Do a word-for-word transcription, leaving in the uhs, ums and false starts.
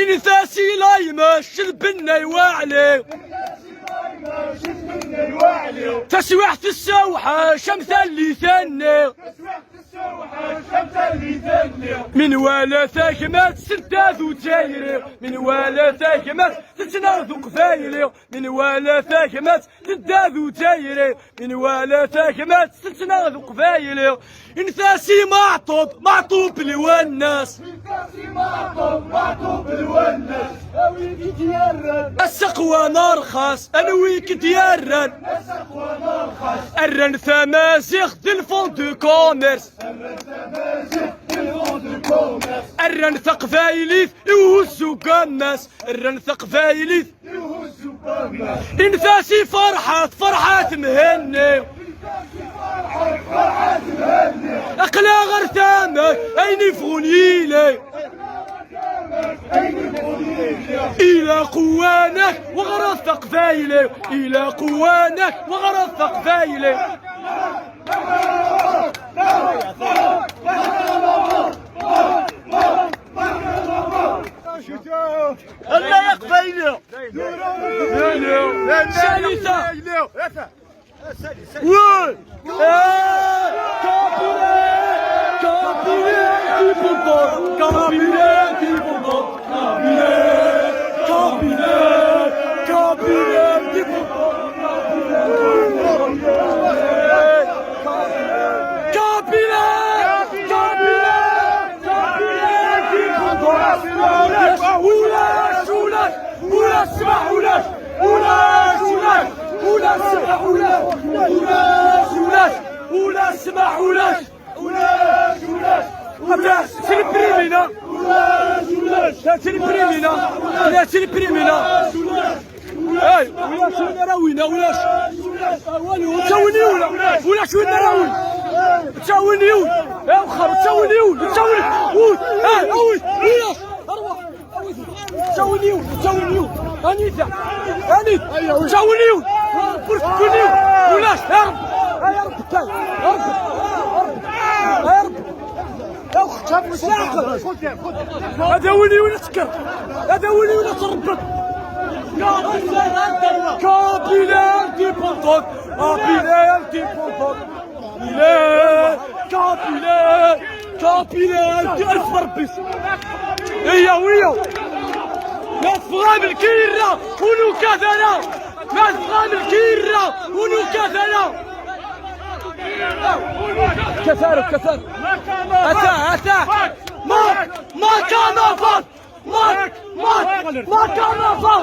Init-as i laymac d bennay waɛli. Taswiɛt tessewḥac am tallit-nni. Min wala tagmat tedda d uzzayri, min wala tagmat tettnaɣ d uqbayli, min wala tagmat tedda d uzzayri, min wala tagmat tettnaɣ d uqbayli. Init-as i Maɛṭub, Maɛṭub Lwennas. Aseqwan arxas, anwi i k-d-yerran? Rran tamaziɣt d lfond de commerce. Rran taqbaylit i uhuzzu n wammas. Rran taqbaylit. Init-as i Ferḥat, Ferḥat Mhenni. Aql-aɣ ar tama, ayen yebɣun yili. Ilaq uwanak weɣref aqbayli. Ilaq uwanak weɣref aqbayli. Alla ya Qbayli! Salita! Oui! Kabylie! Kabylie! Kabylie! Kabylie! Kabylie! Kabylie! Kabylie! Kabylie! Ulac! Ulac! Ulac! Ssmaḥ! Ulac! Ulac! Ulac! Ulac! Ssmaḥ! Ulac! Ulac! Ulac! Ulac! Ulac! Ulac! Tiliprimina! Ulac! Ulac! Tiliprimina! Ulac! Tiliprimina! Ay, ulac win ara win, ulac. Walu, ur ttawin yiwen. Ulac win ara win. Ur ttawin yiwen. Awxer, ur ttawin yiwen, ur ttawin yiwen. Ay, awit, ulac. Arwa, awit. Ur ttawin yiwen, ur ttawin yiwen. Anita? Anita? Ur ttawin yiwen. Ur ttawin yiwen. Ulac, ya Rebbi. Ay, ya Rebbi, kay. Ya Rebbi. Ya Rebbi. Ad awin yiwen ad tekker. Ad awin yiwen ad tṛebbet. Kabylie indépendante. Kabylie indépendante. Kabylie, Kabylie, Kabylie, alef Rebbi. Iya, iya. Ma teffɣem lkirra, unu katara. Ma teffɣem lkirra, unu katara. Katar, katar. Ata, ata. Mark, Mark Canavaro. Mark, Mark, Mark Canavaro.